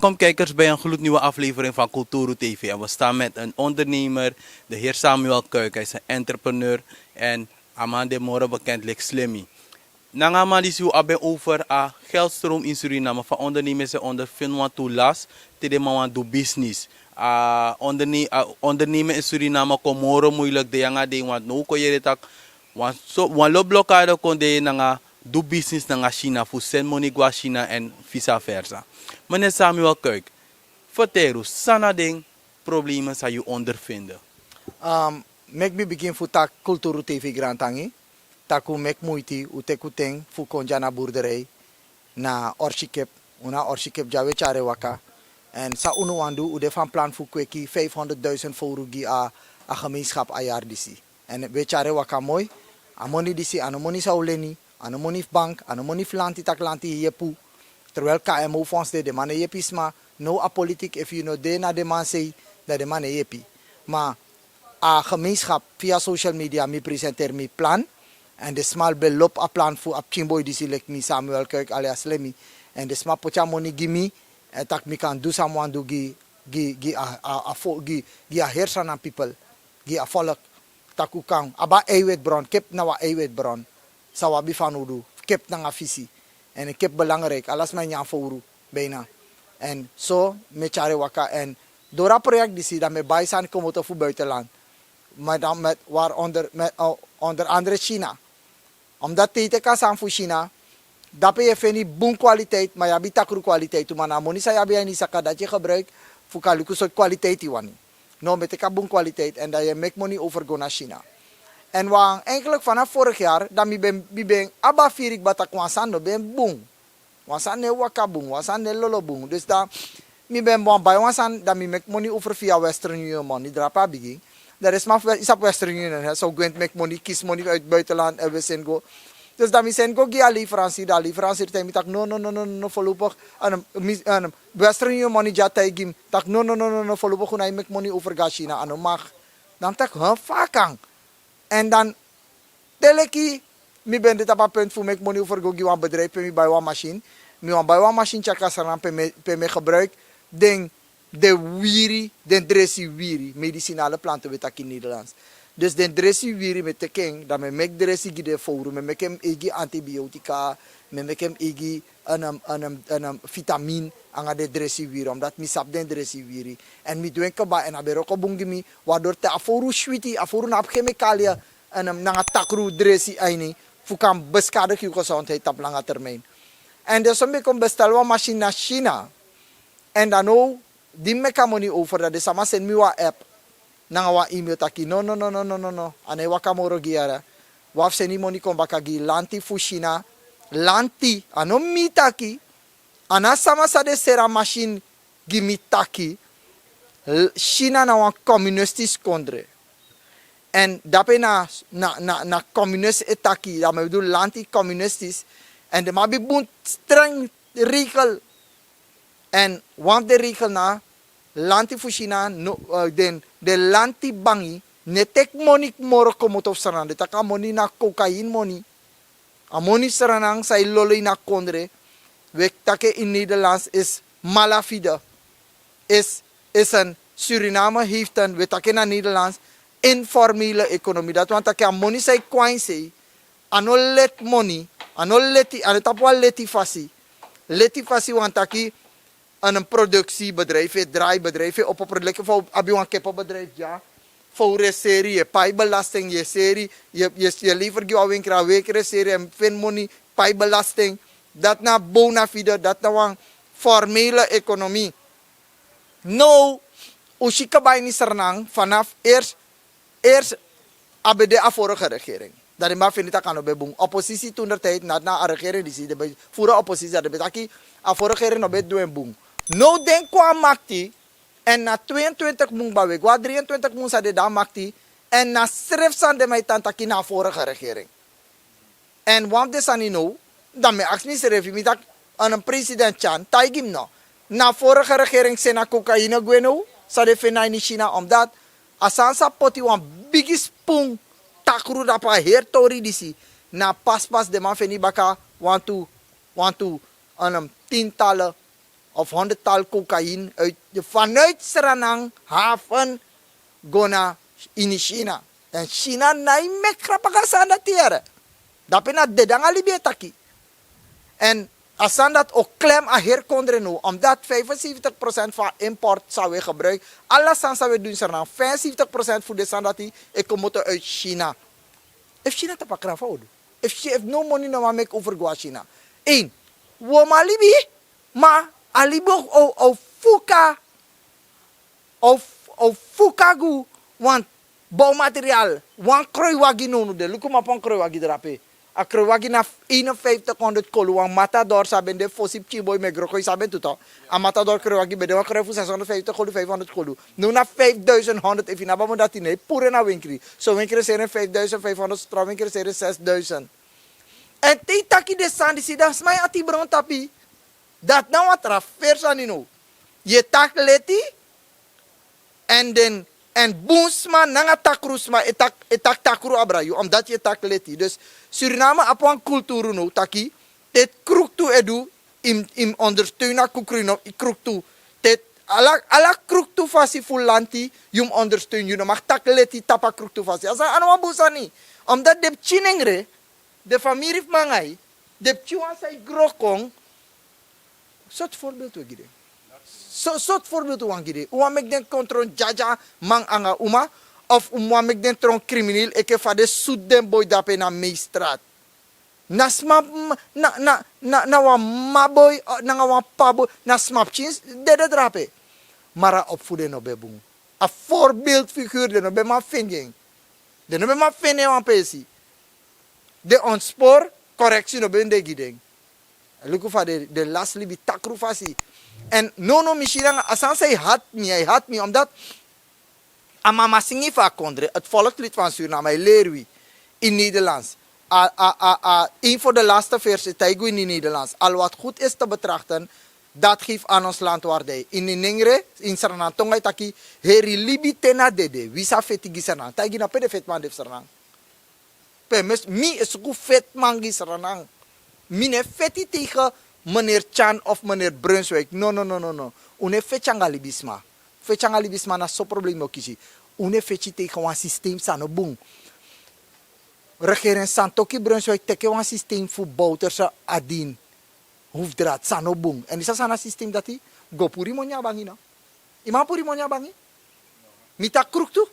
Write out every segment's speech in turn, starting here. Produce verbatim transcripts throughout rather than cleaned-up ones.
Welkom kijkers bij een gloednieuwe aflevering van Kulturu T V. En we staan met een ondernemer, de heer Samuel Kuik. Hij is een entrepreneur en a man de moro bekend lik Slimmy. Nanga a man disi u abi over a geldstroom in Suriname. Van ondernemers en ondervind want to las te de man want do business. A onderne- a ondernemer in Suriname kon moro moeilijk de yanga de want no kon yere tak wan so wan lo blokkade kon de nanga do business nanga China fu send money go a China en vice versa. Meneer Samuel Kuik, vertel u sana den problemen sa yu ondervinden. Um, meki mi bigin fu taki Kulturu T V grantangi. Taki un meki muiti, un teki un ten fu kon dya na burderij na Orsikip. Un na Orsikip dya we tyari waka. En san unu wan du, un de fan plan fu kweki vijfhonderdduizend fowru gi a, a gemeenschap a yari disi. En we tyari waka moi. A moni disi a no moni san un leni, a no moni fu bank, a no moni fu lanti taki lanti e yepi un. Terwijl K M O fonds de, den man no e yepi sma. Now a politik, efu yu no de na den man sei, dan den man no e yepi. Ma a gemeenschap via social media mi presenteri mi plan. En den sma ben lobi a plan fu a pikin boi disi leki mi, Samuel Kuik alias Slimmy. En den sma poti a moni gi mi. En taki mi kan du san mi wani du gi, gi, gi a, a, a fo- gi, gi a heri Sranan pipel, gi a volk. Taki un kan abi a eiwitbron, kip na wan eiwitbron san un abi fanowdu, kip nanga fisi. En kip belangrijk, ala sma e nyan fowru bijna. En so mi e tyari waka. En doro a project disi dan mi e bai sani komoto fu buitenland. Maar dan met, waaronder met, uh, onder andere China. Omdat te yu teki a sani fu China, dape yu e feni bun kwaliteit, ma yu abi takru kwaliteit tu. Ma na a moni san yu abi a ini yu saka, dati yu e gebruiki fu kan luku sortu kwaliteit yu wani. No, mi e teki a bun kwaliteit en dan yu e meki moni over go na China. En wan, eigenlijk vanaf vorig jaar dan mi ben, mi ben abi a firi kba taki wan sani no ben bun. Wan sani no e waka bun, wan sani no e lolo bun. Dus dan mi ben wan bai wan sani, dan mi meki moni over via Western Union moni drape a bigin. Dan den sma fu, yu sabi Western Union, hè, so gwenti meki moni, kisi moni uit buitenland en we seni go. Dus dan mi seni go gi a leverancier, dan a leverancier taigi mi taki no, no, no, no, no, voorlopig. En, um, mi, en, um, Western Union moni dya taigi mi taki no, no, no, no, no, voorlopig un no e meki moni over go na China, a no mag. Dan mi taki, huh, fa a kan? En dan te leki mi ben de tapu a punt fu meki moni over go gi wan bedrijf pe mi bai wan machine. Mi wani bai wan machine tyari kon na Sranan pe mi, pe mi e gebruiki den, den wiri, den dresi wiri, medicinale planten we taki in Nederlands. Dus den dresi wiri mi e teki en, dan mi e meki dresi gi den fowru, mi e meki en eigi antibiotica, mi e meki en eigi en, en, en, en, en vitamine nanga den dresi wiri, omdat mi sabi den dresi wiri. En mi du en kba en a ben wroko bun gi mi, waardoor te a fowru switi, a fowru no abi chemicalia en, em, nanga takru dresi a ini fu kan beschadig yu gezondheid tapu langa termijn. En den so mi ben kon bestel wan machine na China. En dan now di mi meki a moni over, dan den sama seni mi wan app nanga wan email taki no, no, no, no, no, no, no, a no e waka moro gi yara. Wi abi seni moni kon baka gi lanti fu China. Lanti, a no mi taki. A no a sama san den seri a machine gi mi taki, l- China na wan communistisch kondre. En dape na, na, na, na communist e taki, dan mi e bedoel lanti communistisch. En den man abi bun streng regel. En wan fu den regel na lanti fu China, no, eh, den, den lanti bangi no e teki moni moro komoto fu Sranan. Den taki a moni na cocaïne moni. A moni Sranan san e lolo ini a kondre, we taki en in Nederlands, is malafide. Is, is een, Suriname heeft een, we taki en na Nederlands, informele economie. Dati wani taki a moni san e kon na ini sei, a no leti moni, a no leti, a no tapu wan leti fasi. Leti fasi wani taki en, en productiebedrijf e drai, bedrijf e opo product, fa un abi wan kepo bedrijf dya, fa un reseri, yu e pai belasting, yu e seri, yu e, yu e, yu e lever gi wan wenkra, a wenki reseri, en feni moni, pai belasting. Dati na bona fide, dati na wan formele economie. Now, un si kaba ini Sranan, vanaf eerst, eerst a ben de a vorige regering. Dan den man feni taki a no ben bun. Oppositie toen der tijd, na, na a regering disi, den ben furu a oppositie, dan den ben taki a vorige regering no ben du en bun. Now den kon a makti, en na tweeëntwintig mun kba, we go na drieëntwintig mun san den de a makti, en na srefi sani den man e tan taki na a vorige regering. En wan fu den sani now, dan mi e aksi misrefi, mi taki, en, en, president Chan taigi mi no, na vorige regering seni a cocaïne gwe now, san den feni na ini China, omdat a sani sa poti wan bigi spun takru dapu a heri tori disi, na pas pas den man feni baka wantu, wantu, en, en, tintalen of honderdtal cocaïne uit, vanuit Sranan haven go na ini China. En China na e meki grapaka sani dati yere. Dape na dede nanga libi e taki. En a sani dati o klem a heri kondre now, omdat vijfenzeventig procent van import san we gebruik, ala sani san we du in Sranan, vijfenzeventig procent fu den sani dati e komoto uit China. Efu China tapu a kran, fa un o du? Efu Chi- efu no moni no man meki over go na China. Een, un o man libi, ma a libi o, o, o fuka, o, o fuka gi un. Want bouwmateriaal, wan kroiwagi now, now de, luku mi abi wan kroiwagi drape. A kroiwagi na eenenvijftighonderd kolu, wan Matador san ben de fosi pikin boi, mi e gro kon, yu sabi en tu toch. A Matador kroiwagi ben de wan kroi fu zeshonderdvijftig kolu, vijfhonderd kolu. Now na vijfduizendhonderd, efu yu no abi a moni dati, no e puru en na wenkri. So wenkri e seri en vijfduizend vijfhonderd, so tra wenkri e seri en zesduizend. En te yu taki den sani disi, dan sma e ati bron tapu yu. Dati na wan tra feri sani now. Yu e taki leti, en den, en bun sma nanga takru sma e taki, e taki takru abra yu, omdat yu e taki leti. Dus Suriname abi wan kulturu now taki, te kruktu e du, yu mus, yu mus ondersteun a kukru, yu no, yu kruktu. Te ala, ala kruktu fasi fu lanti, yu mus ondersteun, yu no mag taki leti tapu a kruktu fasi. A sani, a no wan bun sani. Omdat den pikin nengre, den famiri fu mi nanga yu, den pikin wan san e gro kon, sortu voorbeeld un e gi den? So, sortu voorbeeld un wani gi den? Un wani meki den kon tron dyadyamama nanga uma, of un wani meki den tron crimineel enke fa den sutu den boi drape na Meestraat? Na sma, na, na, na, na wan mama boi, eh, nanga wan papa boi, na sma pikin dede drape. Ma a opvoeding no ben bun. A voorbeeldfiguur, den no ben man feni en. Den no ben man feni en wan peesi. Den ontspoor, correctie no ben de gi den. Luku fa den, den lasi libi takru fasi. En now, now mi si nanga a sani san e hati mi, e hati mi, omdat a mama singi fu a kondre, het volkslied van Suriname, a e leri wi in Nederlands. A, a, a, a, een van de laatste verse e taigi wi in Nederlands: Al wat goed is te betrachten, dat geeft aan ons land waardij. In Ningre, in Sranan tongo e taki: heri libi te na dede, wi sa feti gi Sranan. Taigi na pe den fetiman de fu Sranan. Pe mi e suku fetiman gi Sranan. Mi no e feti tegen meneer Chan of meneer Brunswijk. No, no, no, no, no. Un no e feti nanga libisma. Feti nanga libisma, na so problema o kisi. Un no e feti tegen wan systeem san no bun. Regering Santokhi Brunswijk teki wan systeem fu Bouterse, Adin, Hoefdraad, san no bun. En yu sabi san na systeem dati? Go puru yu moni na bangi, no? Yu man puru yu moni na bangi? Mi taki kruktu.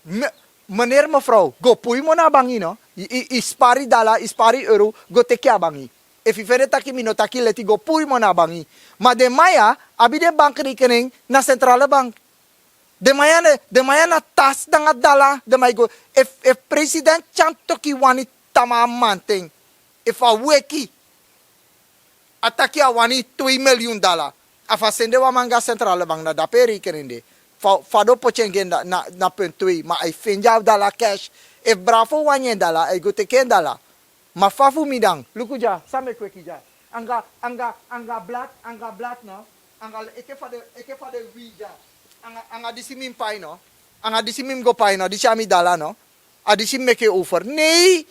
Me-, meneer, mevrouw, go puru yu moni na bangi, no? Yu, yu, yu spari dala, yu spari euro, go teki a bangi. Efu yu fende taki mi no taki leti, go puru yu moni na bangi. Ma den man ya abi den bankrekening na centrale bank. Den man ya na, den man ya na tasi nanga dala, den man e go. Efu, efu president Chan Toki wani tapu a mamanten, efu a weki, a taki a wani twee miljoen dala, a fu a sende wan man go na centrale bank, na dape a rekening de. Fa, fa den o poti en gi en na, na, na punt twee, ma a e fende a dala cash. Efu Bravo wani en dala, a e go teki en dala. Ma fa fu mi dan? Luku dya, san mi e kweki dya. Anga, anga, anga blad, anga blad, no? Anga, enke fa den, enke fa den wi dya. Anga, anga disi mi mus pai, no? Anga disi mi mus go pai, no? Disi a mi dala, no? A disi mi meki over. Nee!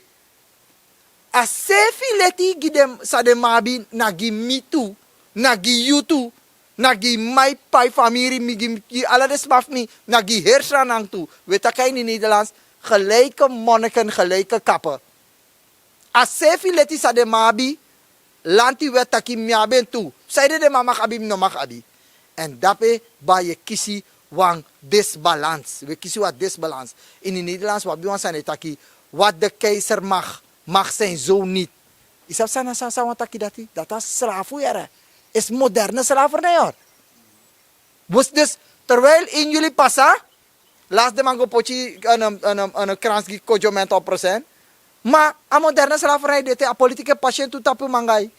A seefi leti gi den, san den man abi, na gi mi tu, na gi yu tu, na gi mama, p'pa, famiri, mi gi, gi ala den sma fu mi, na gi heri Sranan tu. Wi e taki a ini Nederlands: gelijke monniken, gelijke kappen. A seefi leti san den man abi, lanti, wi e taki mi abi en tu. Sanede den man mag abi, mi no mag abi. En dape, bari, yu e kisi wan disbalans. Wi e kisi wan disbalans. Ini Nederlands wi abi wan sani e taki: wat de keizer mag, mag zijn zoon niet. Yu sabi san na san, san wani taki dati? Dati a slafu, yere. Is moderne slavernij, hoor. Dus, dus, terwijl één juli pasa, lasi den man go poti en, en, en, en krans gi Kodyo Mento Present. Ma a moderne slavernij de ete, a politiki e pasi en tu tapu mangai.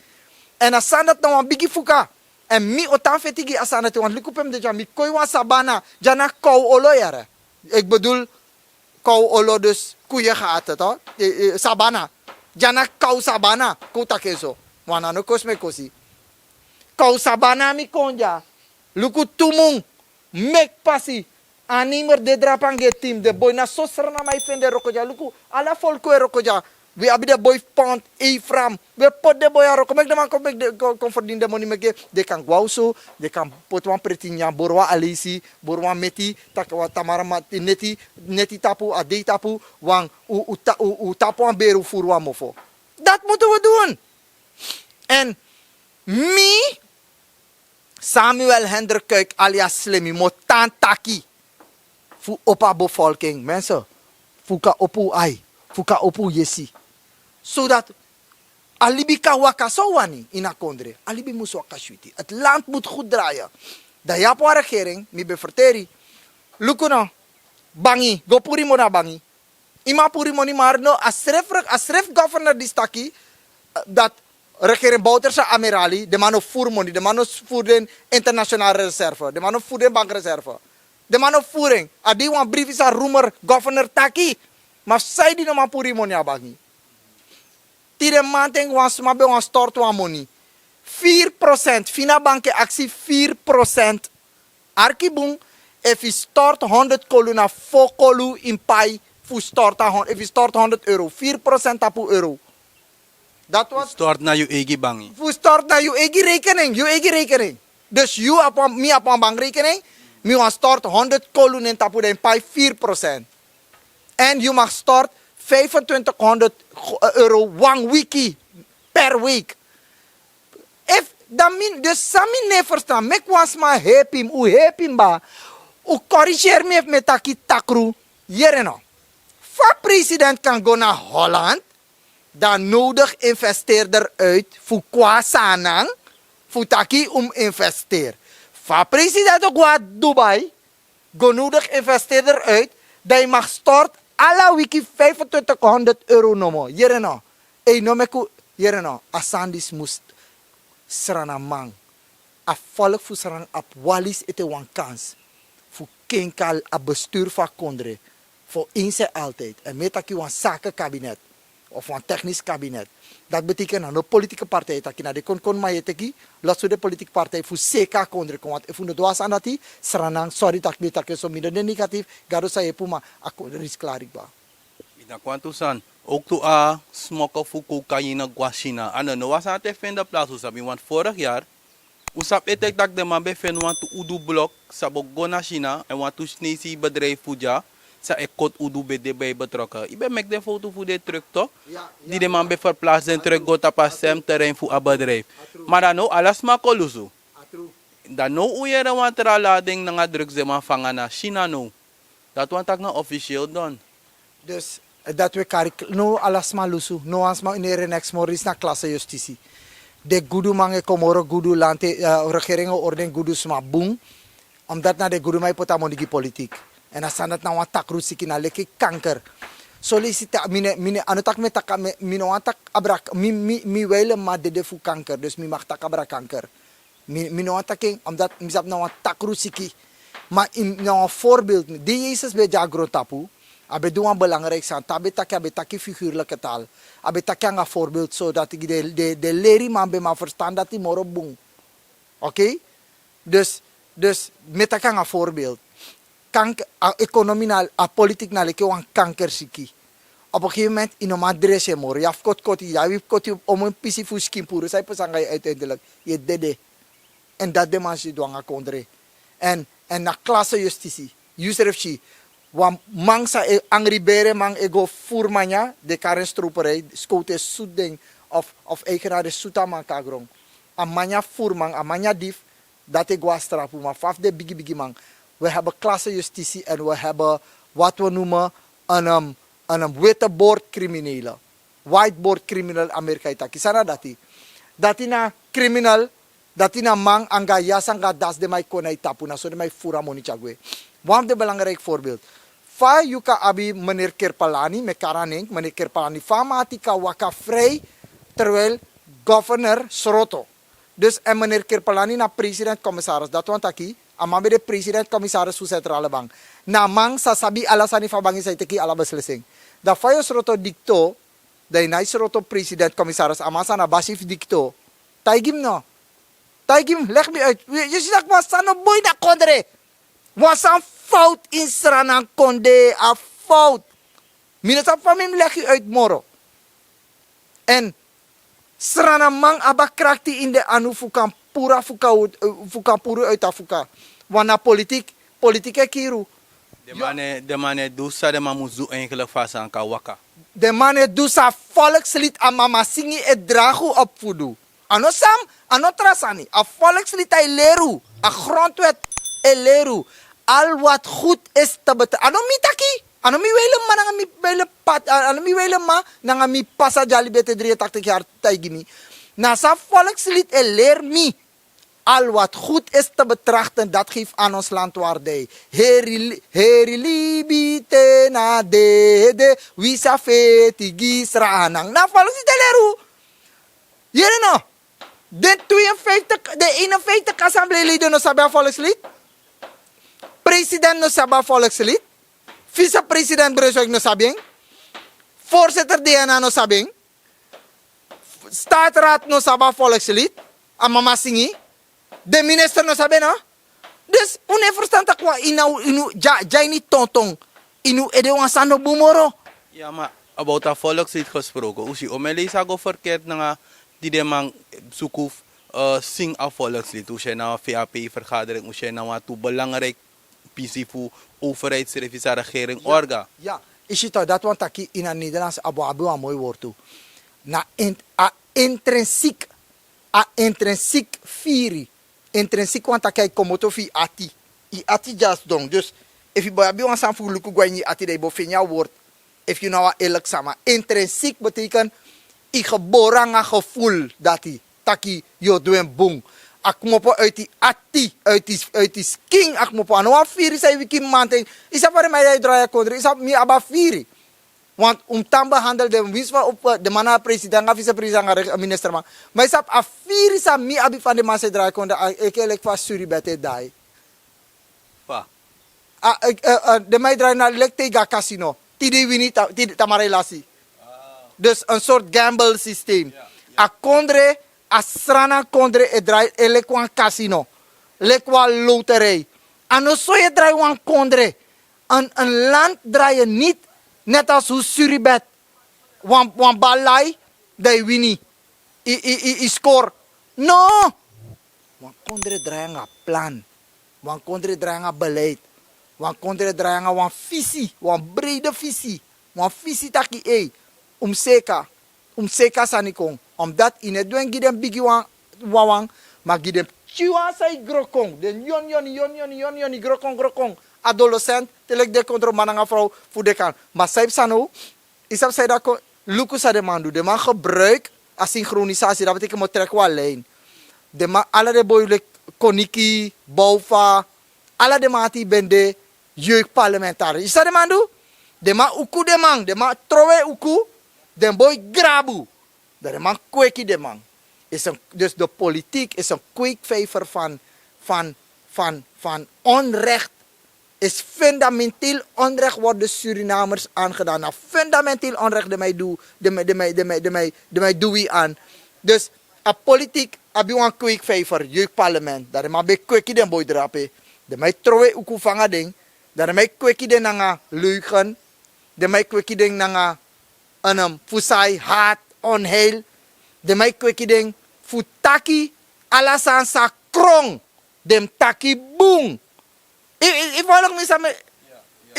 En a sani dati na wan bigi fuka. En mi o tan feti gi a sani dati, want luku pe mi de dya, mi koi wan sabana, dya na kow olo, yere. Ik bedoel, kow olo, dus koeien gehad, toch? Eh, eh, sabana. Dya na kow sabana, kon taki en so. Wan a no kosi mi e kosi. Kow sabana mi kon dya. Luku tu mun, meki pasi. Animer de drape anga en team, den boi, na so Sranan man e fende wroko dya. Luku, ala folku e wroko dya. Wi abi den boi fu pont, efram. Wi e poti den boi na wroko, meki den man kon meki den kon kon ferdini den moni, meki den kan go na oso. Den kan poti wan preti nyanyan, boro wan aleisi, boro wan meti, taki wan tamara mati neti, neti tapu a dei tapu, wan un un ta- un- un tapu wan beri, un furu wan mofo. Dati mutu wi du. Èn mi, Samuel Hendrik Kuik alias Slemi, mi o tan taki fu opo a bevolking, mensen, fu un kan opo un ai, fu un kan opo un yesi, zodat a libi kan waka san un wani ini a kondre. A libi mus waka switi. Het land moet goed draaien. Dan yu abi wan regering, mi ben ferteri. Luku no, bangi, go puru yu moni na bangi. Yu man puru yu moni, maar no, a srefi a srefi governor disi taki, eh, dat regering Bouterse, Amerali, den man no furu moni, den man no furu den internationale reserve, den man no furu den bankreserve. Den man no furu en. A dei wan brifi san Roemer, governor, taki. Ma fu sanede yu no man puru yu moni na bangi? Tide mamanten wan sma ben wani stortu wan moni, firi prosent. Fina banki e aksi firi prosent. Arki bun, efu yu stortu honderd kolu, na fo kolu yu mus pai fu stortu a hon- efu yu stortu honderd euro, firi prosent tapu euro. Dati wani Stort na yu eigi bangi. Fu stort na yu eigi rekening, yu eigi rekening. Dus yu abi wan- mi abi wan bankrekening, mi wani stort honderd kolu na en tapu, dan yu pai firi prosent. En yu mag stort vijfentwintig honderd euro wan wiki, per week. Efu dan mi, dus san mi no e ferstan, meki wan sma hepi mi, un hepi mi kba. Un koriseri mi efu mi e taki takru. Yere no? Fa president kan go na Holland, dan nodig investeerder uit fu kon na Saanan, fu taki un mus investeer. Fa president o go na Dubai, go nodig investeerder uit, dan yu mag stort ala wiki vijfentwintig honderd euro nomo. Yere no? Ei, no meki un, yere no, a sani disi mus Srananman, a volk fu Sranan abi walis ete wan kans fu kenka a bestuur fu a kondre, fu eens en altijd. En mi e taki wan sake kabinet of wan technisch kabinet. Dati betekent na no politieke partij taki na den konkoni man yu e teki. Losu den politieke partij fu seke a kondre kon, want efu un no du a sani dati, Sranan, sorry taki mi e taki en so, mi no de negatief, Gado sa yepi un, ma a kondre disi klari kba. Mi danki wantu sani. Ook tu a smoko fu kokaine go na China. A no no wan sani te fende plaats, un sabi, want vorig jaar un sabi ete taki den man ben feni wantu udu blok san bo go na China, en wantu Chinese bedrijf fu dya san e koti udu ben de bij betrokken. Yu ben meki den foto fu den truck toch? Di den man ben verplaats den truck go tapu a sem terrein fu a bedrijf. Maar dan now ala sma kon lusu. Dan now un yere wan tra lading nanga drugs den man fanga na China now. Dati wani taki na officieel don. Dus, eh, dati wi e kari k- now ala sma lusu, no wan sma no e reneks moro, disi na klase yustisi. Den guduman e kon moro gudu, lanti, eh, regering o ori den gudusma bun. Omdat na den guduman e poti a moni gi politik. En a sani dati na wan takru siki, na leki kanker. Solisita mi no, mi no, a no taki mi e taki, mi no wani taki abra, mi, mi, mi wijle mama dede fu kanker, dus mi mag taki abra kanker. Mi, mi no wani taki en, omdat mi sabi na wan takru siki. Ma yu na wan voorbeeld. Di Yesus ben de na grontapu, a ben du wan belangrijk sani. Te a ben taki, a ben taki figuurlijke taal. A ben taki nanga voorbeeld, so dati den, den, den leriman ben man ferstan dati moro bun. Oké? Dus, dus mi e taki nanga voorbeeld. Kank- a ekonomi na, a politik na leki wan kankersiki. Op een gegeven moment yu no man dresi en moro. Yu abi fu koti koti, yu abi fu koti omeni pisi fu skin puru, san yu pasa nanga yu uiteindelijk, yu e dede. En dati den man sidon nanga kondre. En, en na klase yustisi. Yu srefi si, wan man san e angri bere, man e go furu manya, den kari en stroperij, skowtu e sutu den, of, of eigenaar e sutu a man kon na gron. A manya furu man, a manya dif, dati e go na strafu, ma fa fu den bigi bigi man. We hebben klase yustisi en we hebben wat we noemen een, um, een, um, witte boord criminelen. Whiteboard criminal, Amerika e taki. San na dati? Dati na criminal, dati na man anga yasi anga dasi den man e kon na yu tapu, na so den man e furu a moni tyari gwe. Wan fu den belangrijk voorbeeld. Fa yu kan abi meneer Kirpalani, mi e kari a nen, meneer Kirpalani, fa a man ati kan waka vrij, terwijl governor Sroto. Dus, en meneer Kirpalani na president-commissaris, dati wani taki a man ben de president-commissaris fu Centrale Bank. Na a man sa sabi ala sani fu a bangi, san e teki ala beslissing. Dan fa yu o Sroto dikto, dan yu no e Sroto president-commissaris, a man sa na basi fu dikto. Taigi mi no. Taigi mi, leg mi uit. Yu, yu si taki wan sani no bun ini a kondre. Wan sani fout ini Sranan kondre, a fout. Mi no sabi fa mi mus leg yu uit moro. En sranaman abi a krakti ini den anu fu kan puru a fuka, fu kan puru uit a fuka. Wan na politik, politik e kiri unu. Den man e du san den man mus du eigenlik fu a sani kan waka. Den man e du san a volkslid, a mama singi e dragi unu op fu du. A no san, a no tra sani. A volkslid e leri unu, a grondwet e leri unu. Al wat goed is te betrouwen. A no mi taki, a no mi weile ma nanga mi weile pat, a no mi weile ma nanga mi pasa dya libi ete dri en taktik yari taigi mi. Na san a volkslid e leri mi. Al wat goed is te betrachten, dat geeft aan ons land waardij. Heri, heri libi te na dede, wi sa feti gi sranang. Na a volkslid e leri unu. Yere no? Den tweeënvijftig, den eenenvijftig assembleeleden no sabi a volkslid. President no sabi a volkslid. Vicepresident Brunswijk no sabi en. Voorzitter D N A no sabi en. Staatsraad no sabi a volkslid. A mama singi. Den minister no sabi en. Dus un no e ferstan taki wan ini a, ini un dya ini tonton, ini un ede wan sani no bun moro. Ya, ma about a volkslid gesproken, un si omeni leisi a go verkeerd nanga di den man suku fu singi a volkslid. Un si en na wan V A P vergadering, un si en na wan tu belangrijk pisi fu overheid srefi san regering orga. Ya, yu si tok, dati wani taki ini a Nederlands a bo abi wan moi wortu. Na a intrinsiek, a intrinsiek firi. Intrinsiek wani taki a e komoto fu yu ati. Yu ati dya sidon. Dus efu yu bo abi wan sani fu luku go na ini yu ati, dan yu bo feni a wortu. Efu yu na wan eerlik sama, intrinsiek betekent yu gebore nanga gevoel dati taki yu o du en bun. A kmopo uiti yu ati, uiti yu skin a kmopo. A no wan firi san yu wiki mamanten. Yu sabi fa den man e drai a kondre, yu sabi mi abi a firi. Want un mus tan behandel den winsi fa den man na a president nanga vicepresident nanga minister man. Ma yu sabi a firi san mi abi fan den man san e drai a kondre, a e keleki fa suri bete e dai. Fa? Den man e drai na leki te yu go na kasino. Tide yu wini, tamara yu lasi. Dus en sort gamble systeem. A kondre, a srana kondre e drai e leki wan kasino, leki wan loterij. A no so yu e drai wan kondre. En land drai yu niti net als hu suri beti. Wan bal lai, dan yu wini. Yu skor. No. Wan kondre drai nanga plan. Wan kondre drai nanga beleid. Wan kondre drai nanga wan fisi, wan breide fisi. Wan fisi taki ei, un mus seka, un mus seka sani kon. Omdat yu no e du en gi den bigi wan, wawan, ma gi den pikin wan san e gro kon, den yoni yoni yoni yoni yoni yoni gro kon gro kon. Adolescent, te leki den kontro man nanga frow fu den kan. Ma san yu psa now? Yu sabi san yu dati kon luku san den man du? Den man gebruik a synchronisatie, dati beteken mi o trek wan lin. Den man, ala den boi leki Koniki, Boufa, ala den man ati ben de jeugd parlementaris. Yu sabi san den man du? Den man uku den man, den man trowe uku, den boi grabu. Dan den man kweki den man. Dus de politiek is en kweekvijver van, van, van, van onrecht. Is fundamenteel onrecht wordt de Surinamers aangedaan. Na fundamenteel onrecht den man e du, den man e, den man e, den man e, den man e, den man e du wi aan. Dus a politiek abi wan kweekvijver, jeugdparlement. Dan den man ben kweki den boi drape. Den man e trowe uku fanga den. Dan den man e kweki den nanga leugen. Den man e kweki den nanga, fu sai, haat, onheil. Den man e kweki den fu taki ala sani san krong. Den mus taki bun. Yu, yu, yu folok mi san mi.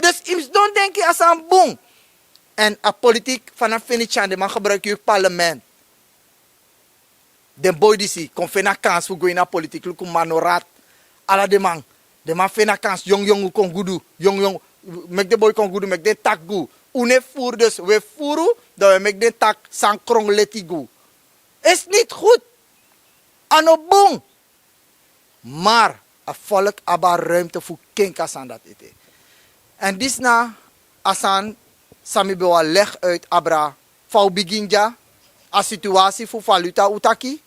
Dus yu mus don denki a sani bun. En a politiek, fana fini tyan den man gebruik yu parlement. Den boi disi kon feni a kans fu go ini a politiek, luku Manorat. Ala den man, den man feni a kans, yongu yongu kon gudu, yongu yongu. Meki den boi kon gudu, meki den taki gu. Un no e furu, dus un e furu, dan un e meki den taki san krong leti gu. Is niti gudu. A no bun. Mar a volk abi a ruimte fu kenki a sani dati ete. Èn disi na a sani san mi ben wani legi uit abra. Fa un bigin dya, a situasi fu valuta un taki.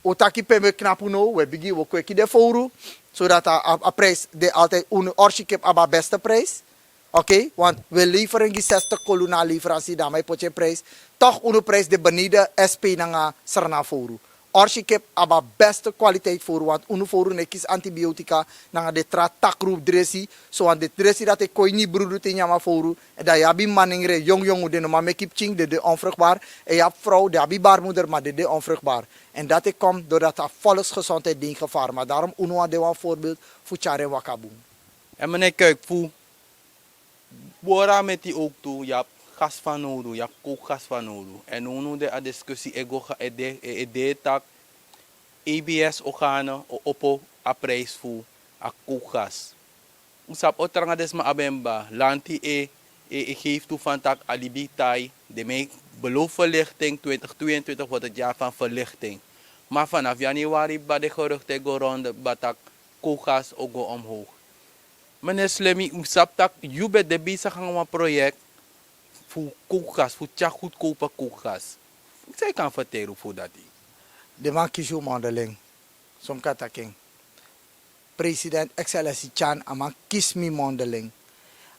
Un taki pe mi e knapu now, un e bigin, un o kweki den fowru. Sodati a, a, a prijs de altijd, un orsi kip abi a beste prijs. Oké, want un e leveren gi zestig kolu na a leveransi, dan mi e poti en prijs. Toch unu prijs de beneden S P nanga Srana fowru. Orsikip abi a beste kwaliteit fowru, want unu fowru no e kisi antibiotika nanga den tra takru dresi. So want den dresi dati e kon ini yu brudu te yu nyan a fowru, dan yu abi manengre, yongu yongu, den no man meki pikin, den de onvruchtbaar. En yu abi frow, den abi barmuder, ma den de onvruchtbaar. En dati e kon doordat a volksgezondheid de in gevaar. Ma daarom unu wani de wan voorbeeld fu tyari en waka bun. En meneer Kuik, fu bora meti ook tu, yu abi gas fanowdu, yu abi kookgas fanowdu. En unu de a discussie e go ga e de, e, e de tak, E B S o gana, o opo a prijs fu a kookgas. Un sabi o tranga den sma abi en baka, lanti e, e, e geef tu van tak a libi tai, den man e beloof verlichting, twintig tweeëntwintig wordt het jaar van verlichting. Maar vanaf januari baka den geruchten e go rond baka tak kookgas o go omhoog. Meneer Slimmy, un sabi tak yu ben de bezig nanga wan project fu kookgas, fu tyari goedkope kookgas. San yu kan verteri fu dati? Den man kisi yu mondeling. So mi kan taki en. President Excellentie Chan, a man kisi mi mondeling.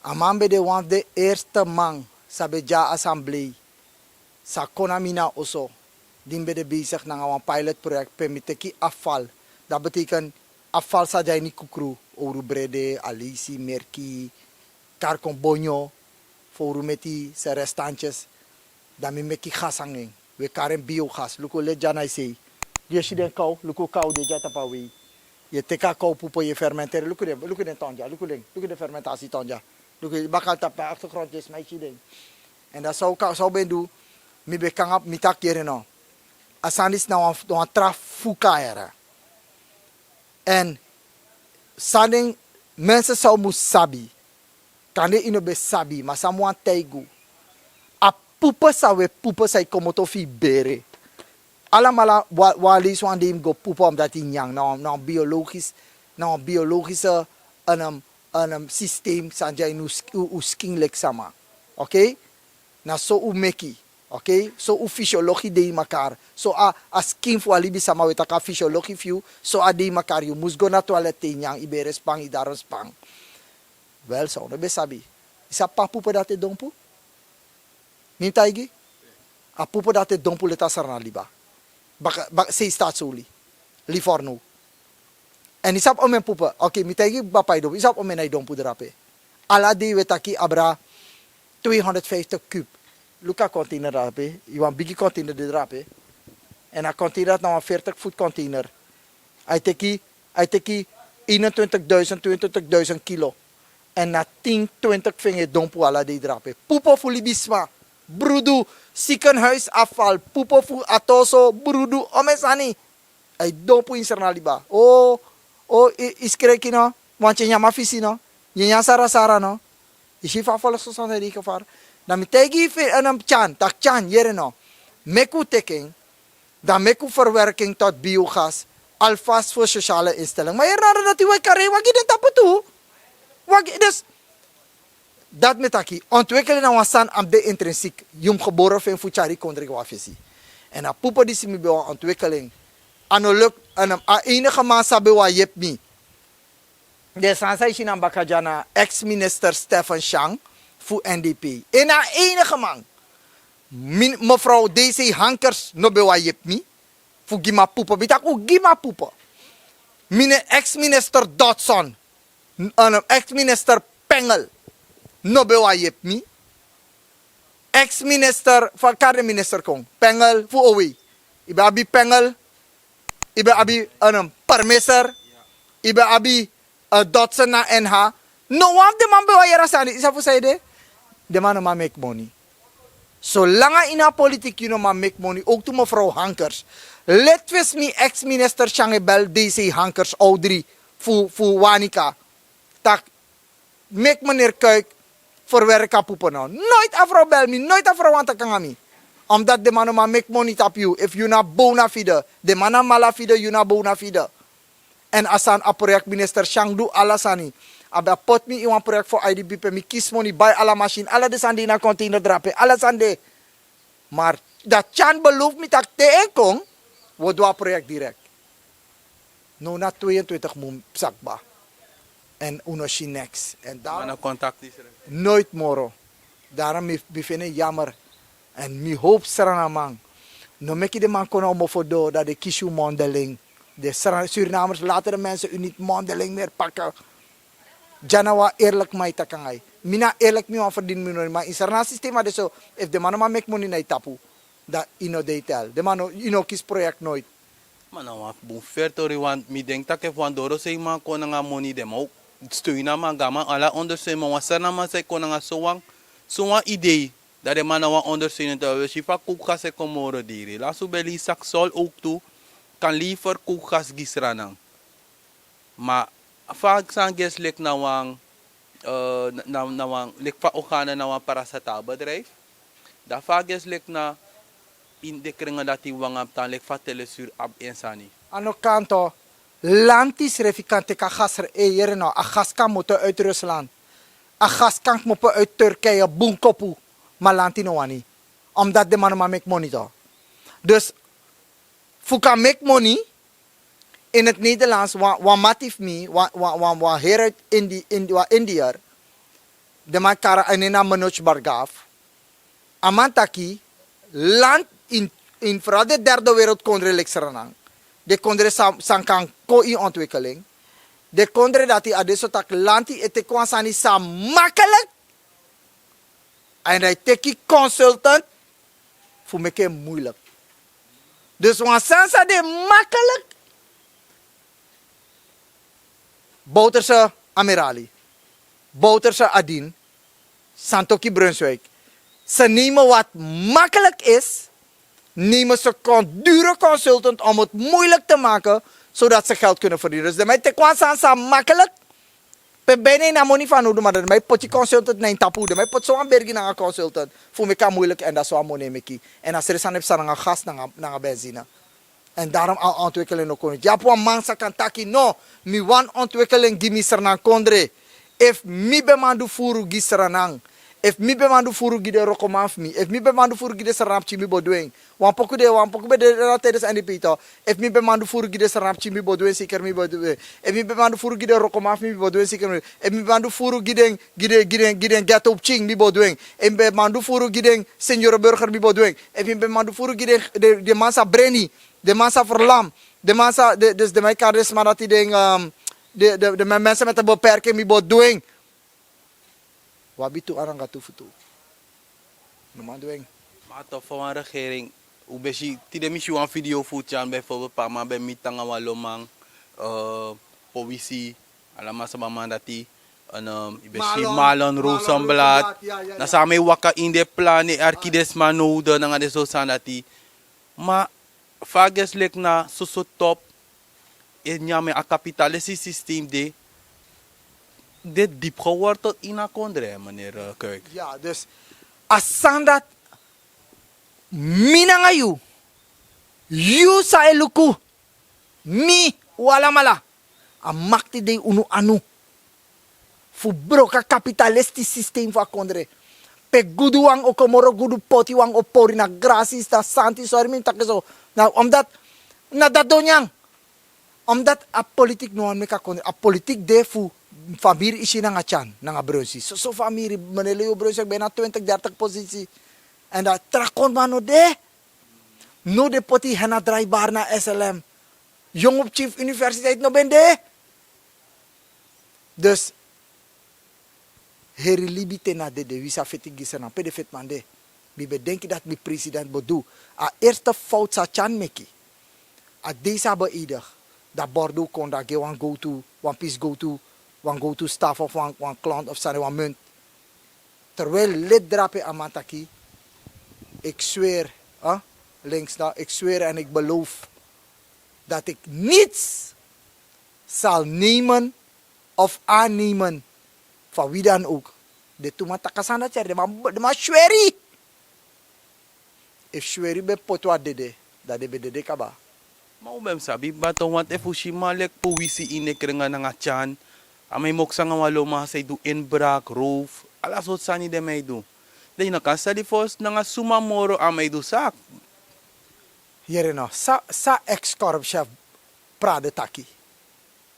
A man ben de wan fu den eerste man san ben de a assemblee, san kon na mi na oso, di mi ben de bezig nanga wan pilotproject pe mi teki afval. Dati betekent afval san de a ini kukru, owru brede, aleisi, merki, karkon bonyo, fowru meti, zijn restantjes. Dan mi meki gas nanga en. Wi e kari en biogas. Luku leti dya na yu sei. Yu e si den kow, luku kow de dya tapu a wei. Yu e teki a kow pupu, yu e fermenteri. Luku den, luku den ton dya, luku den, luku den fermentasi ton dya. Luku yu baka tapu a achtergrond, yu e sma, yu si den. En dan san un kan, san un ben du, mi ben kon nanga, mi taki yere no. A sani disi na wan, wan tra fuka yere. En san den mensen san un mus sabi. Kande yu no ben sabi, ma san mi wani taigi un. A pupu san wi e pupu, san e komoto fu yu bere. Alamala, wan, wan leisi wan dei yu mus go pupu, omdat yu nyan, na wan, na wan biologisch, na wan biologische, en, en, en, systeem san de a ini un sk-, un, un skin leki sama. Oké? Na so un meki. Oké? So un fysiologie de ini mekaar. So a, a skin fu a libisama, wi e taki a fysiologie fu yu, so a de ini mekaar, yu mus go na toilet te yu nyan, yu bere span, yu darm span. Wel, san un no ben sabi. Yu sabi pe a pupu dati e dompu? Mi taigi? A pupu dati e dompu leti a Sranan Liba. Baka, baka, sei Staatsolie. Livorno. En yu sabi omeni pupu. Oké, mi taigi yu pe a e dompu. Yu sabi omeni a e dompu drape. Ala dei wi e taki abra tweehonderdvijftig kub. Luku a container drape. Yu wan bigi container de drape. En a container na wan veertig voet container. A e teki, a e teki eenentwintigduizend, tweeëntwintigduizend kilo. En na tin, twintig fu en e dompu ala dei drape. Pupu fu libisma, brudu, ziekenhuisafval, pupu fu atoso, brudu, omeni sani. A e dompu ini Sranan Liba. O, o, yu, yu skreki no, want yu e nyan a fisi no, yu e nyan sarasara no. Yu si fa a volksgezondheid de ini gevaar. Dan mi taigi yu fu en, en, Tyan, taki Tyan, yere no. Meki un teki en, dan meki un verwerking tot biogas, alvast voor sociale instelling. Ma yere no, dati wi e kari en wagi den tapu tu. Wagi, dus, dati mi e taki, ontwikkeling na wan sani a mus de intrinsiek. Yu mus gebore fu en fu tyari kondre go a fesi. En a pupu disi mi ben wani ontwikkeling. A no luku, en, a enige man san ben wani yepi mi. Den sani san yu si na mi baka dya na ex-minister Stephen Shang fu N D P. En na a enige man. Mi, mevrouw D C Hankers no ben wani yepi mi fu gi mi a pupu. Mi taki un gi mi a pupu. Mi ex-minister Dodson, n-, en, ex-minister Pengel no ben wani yepi mi. Ex-minister, fa a kari den minister kon? Pengel, fu Owei. Yu ben abi Pengel, yu ben abi, en, Permisser, yu ben abi, eh, Dodson na N H. No wan fu den man ben wani yere a sani, yu sabi fu san ede? Den man no man meki moni. Solanga ini a politiek yu no man meki moni, ook tu mevrouw Hankers. Leti fesi mi ex-minister Shang e bel D C Hankers, Audrey, fu, fu Wanica. Taki, meki meneer Kuik verwerk a pupu no. Nooit a vrouw bel mi, nooit a vrouw wani taki nanga mi. Omdat den man no man meki moni tapu yu. Efu yu na bona fide, den man na mala fide, yu na bona fide. En a sani a project minister Shang du ala sani. A ben poti mi ini wan project fu I D P pe mi kisi moni bai ala machine, ala den sani de ini a container drape, ala sani de. Maar dati Tyan beloof mi taki te en kon, wi o du a project direct. Now na tweeëntwintig mun psa kba. En un no si niks. En daarom nooit moro. Daarom mi, mi feni en jammer. En mi hoop Srananman, No meki den man kon na un mofo doro, dan den kisi un mondeling. Den Sra- Surinamers laten de mensen u niet mondeling meer pakken. Dya na wan eerlijk man e taki nanga yu. Mi na eerlijk mi wani verdien mi noni, ma in Sranan systeem a de so. Efu den man no man meki moni na yu tapu, dan yu no de yu tel. Den man no, yu no kisi project nooit. Ma na wan bun fertori, want mi denk taki efu wan doro sei man kon nanga moni, den man o steun a man, go a man ala ondersteun. Ma wan Sranan man sei kon nanga sowan, sowan idee, dan den man na wan ondersteun te. We si fa kuku gas e kon moro diri. Lasu ben lei Saksol ook tu kan lever kuku gas gi Sranan. Ma fa san gesi leki na wan, eh, na, na, na wan, leki fa ogana na wan parastatal bedrijf. Dan fa gesi leki na in de kringen dati wan abi tan leki fa Telesur abi en sani. A no kan to. Lanti srefi kan teki a gas, e, yere no, a gas kan moto uit Rusland. A gas kan kmopo uit Turkije, bun kopu. Ma lanti no wani. Omdat den man no man meki moni to. Dus fu kan meki moni, in het Nederlands, wan, wan mati fu mi, wan, wan, wan, wan heri uit Indi, Indi, wan Indiër. Den man kari en na Manoj Bhargava. A man taki, land in, in vooral de derde wereldkondre leki Sranan. De kondre san, san kan kon in ontwikkeling. De kondre dati a de so taki lanti e teki wan sani san makkelijk. En dan e teki consultant fu meki en moeilijk. Dus wan sani san de makkelijk. Bouterse Amirali, Bouterse Adin, Santoki Brunswijk. Ze nemen wat makkelijk is, nemen ze kon dure consultant om het moeilijk te maken, zodat ze geld kunnen verdienen. Dus dan mi teki wan sani san makkelijk. Pe bijna na moni fu a no du, ma dan mi poti consultant na en tapu, dan mi poti sowan bergi nanga consultant fu meki a moeilijk, en dan sowan moni e meki. En a srefi sani e psa nanga gas, nanga, nanga benzine. En daarom a ontwikkeling no kon. Dyapu wan man san kan taki no, mi wani ontwikkeling gi mi Sranan kondre. Efu mi ben man du furu gi Sranan, efu mi ben man du furu gi den wrokoman fu mi, efu mi ben man du furu gi den Sranan pikin, mi bo du en. Wan poku de, wan poku ben de na tijdens N D P to. Efu mi ben man du furu gi den Sranan pikin, mi bo du en, zeker mi bo du en. Efu mi ben man du furu gi den wrokoman fu mi, mi bo du en, zeker mi. Efu mi ben man du furu gi den, gi den, gi den, gi den ghetto pikin, mi bo du en. Efu mi ben man du furu gi den senior burger, mi bo du en. Efu mi ben man du furu gi den, den, den man san breni, den man san verlam, den man san, den, dus den man e kari den sma dati den, ehm, den, den, den men-, mensen met een beperking, mi bo du en. Wi abi tu anu nanga tu futu. No man du en. Ma toch, fa wan regering, un ben si, tide mi si wan video fu Tyan bijvoorbeeld, pe a man ben miti nanga wan loman, eh, powisi, ala man sabi a man dati, en, ehm, yu ben si Marlon, Marlon Rosenblatt, Rosenblatt, ya, ya, na ya. San a man e waka ini den plan, e arki den sma nodig nanga den so sani dati. Ma fa a gesi leki na soso top, e nyan mi, a kapitalistische systeem de, de diep geworteld ini a kondre, meneer, eh, Kuik. Ya, dus a sani dati, mi nanga yu, yu san e luku, mi, un alamala, a makti de ini unu anu fu broko a kapitalistische systeem fu a kondre. Pe guduwan o kon moro gudu, potiwan o pori na grasi, san santi, sori mi taki so. Na omdat, na dati don nyan. Omdat a politiek no wani meki a kondre. A politiek de fu famiri Isi nanga Tyan, nanga Brunsi. Soso famiri, meneer Leo Brunsi, bijna twintig, dertig positie. En dan tra kondre man no de. No, den poti hen na draaibaar na S L M. Yongu pikin fu universiteit no ben de. Dus heri libi te na dede, wi sa feti gi Sranan, pe den feti man de. Mi ben denki dati mi president bo du. A eerste fout san Tyan meki, a dei san a beëdig, dan Bordeaux kon, dan gi en wan gowtu, wan pisi gowtu, wan gowtu staf of wan, wan klont of sani, wan munt. Terwijl lid drape, a man taki, ik zweer, hè, links dan, ik zweer en ik beloof dat ik niets zal nemen of aannemen van wie dan ook. Den tu man taki a sani dati, den man, den man sweri. Efu sweri ben poti wan dede, dan den ben dede kaba. Ma un ben mus sabi bato, want efu un si man leki Powisi ini den kringa nanga Tyan, a man e moksi nanga wan lo man san e du inbraak, roof, ala sortu sani den man e du. Dan yu no kan steli fosi nanga suma moro a man e du saki. Yere no, san, san ex-korpschef Prade taki?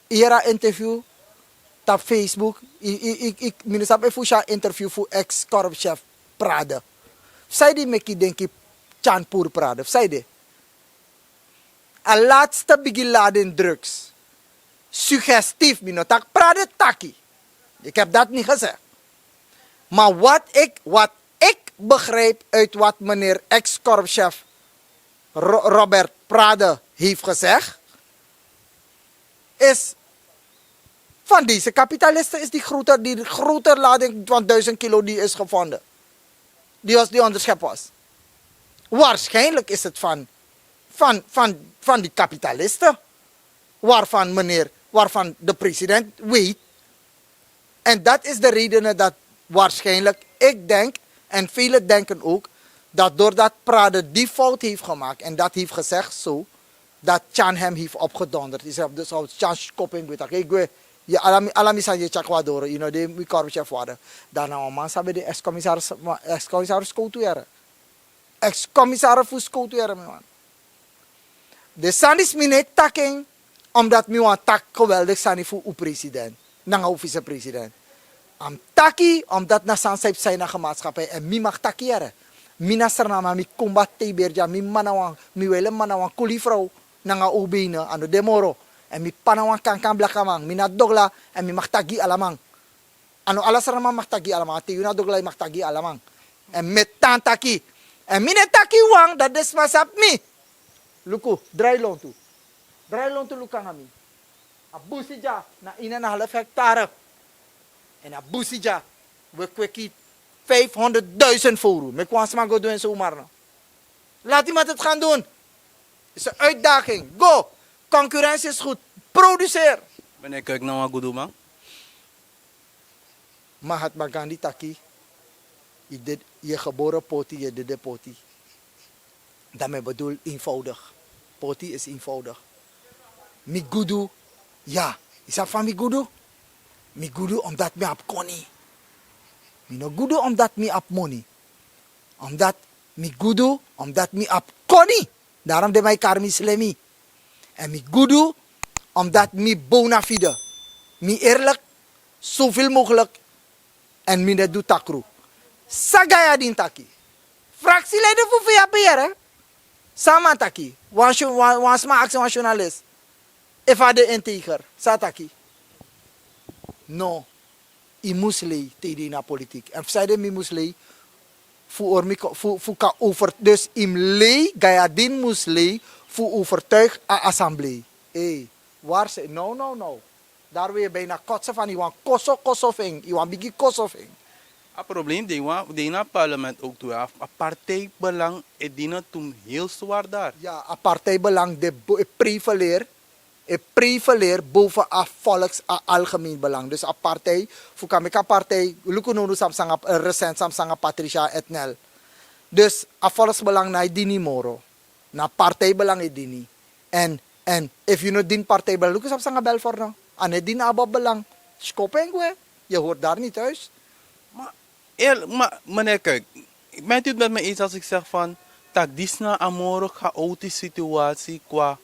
Yu yere a interview tapu Facebook, i, i, i, i, mi no sabi efu un si a interview fu ex-korpschef Prade. Fu san ede meki yu denki Tyan puru Prade? Fu san ede? A laatste bigi lading drugs. Suggestief, mi no taki Prada taki. Ik heb dat niet gezegd. Maar wat ik, wat ik begrijp uit wat meneer ex-korpschef Ro- Robert Prade heeft gezegd, is van deze kapitalisten is die groter, die groter lading van duizend kilo die is gevonden. Die was, die onderschept was. Waarschijnlijk is het van, van, van, van die kapitalisten. Waarvan meneer, waarvan de president weet. En dat is de reden dat waarschijnlijk, ik denk, en velen denken ook, dat doordat Prade die fout heeft gemaakt en dat heeft gezegd zo, dat Tjan hem heeft opgedonderd. Is op de soort Tjan Skoping weet ik. Je alami alami sanje chakwadoro, you know, de mi korpschef waarde. Dan na een man sabi de ex-commissaris, ex-commissaris Koutuere. Ex-commissaris fu Skowtu, yere mi wan. De sani disi mi no e taki en omdat mi wani taki geweldig sani fu un president nanga un vicepresident. A mus taki omdat na sani san yu psa ini a gemaatschappij, en mi mag taki yere. Mi na Sranan man, mi kumba tei beri dya, mi mama na wan, mi wele mama na wan kuli frow nanga un beine, a no de moro. En mi p'pa na wan kankan blakaman, mi na dogla, en mi mag taki gi alaman. A no ala Sranan man mag taki gi alaman, a te yu na dogla yu mag taki gi alaman. En mi e tan taki, en mi no e taki wan dati den sma sabi mi. Luku, drai lontu. Drai lontu luku nanga mi. A busi dya na ini en half hektare. En a busi dya, we kweki vijfhonderdduizend fowru. Meki wan sma go du en somar no. Laat iemand het gaan doen. Is een uitdaging. Go. Concurrentie is goed. Produceer. Meneer Kuik, na wan guduman. Mahatma Gandhi taki, yu dede, yu gebore poti, yu dede poti. Dan mi bedoel eenvoudig. Poti is eenvoudig. Mi gudu, ya. Yu sabi fa mi gudu? Mi gudu omdat mi abi koni. Mi no gudu omdat mi abi moni. Omdat mi gudu omdat mi abi koni. Daarom den man e kari mi slemi. En mi gudu omdat mi bona fide. Mi eerlijk, zoveel mogelijk. En mi no e du takru. San Gayadin taki? Fractieleider fu V H P yere. San a man taki? Wan syo-, wan, wan sma aksi wan journalist efu a de integer. San a taki? No. Yu mus lei te yu de ini a politiek. En fu sanede mi mus lei? Fu ori mi ko-, fu, fu kan over, dus yu mus lei, Gayadin mus lei fu overtuig a assemblee. Ei, waar ze, no, no, no. Daar wil je bijna kotsen van, yu wan koso, koso fu en, yu wan bigi koso fu en. A probleem de wan, de ini a parlement ook tu, a, a partijbelang e dini tu heel zwaar daar. Ya, a partijbelang de bo-, e prefereer, e prefereer boven a volks, a algemeen belang. Dus a partij, fu kan meki a partij, luku no, no, san psa nanga, eh, recent san psa nanga Patricia Etnel. Dus a volksbelang no e dini moro. Na partijbelang e dini. En, en efu yu no dini partijbelang, luku san psa nanga Belfort no. A no e dini ABOP belang. Skopu en gwe. Je hoort daar niet thuis. Maar eerlijk, maar meneer Kuik, bent u het met me eens als ik zeg van, dat dit is nou een moro chaotische situatie qua,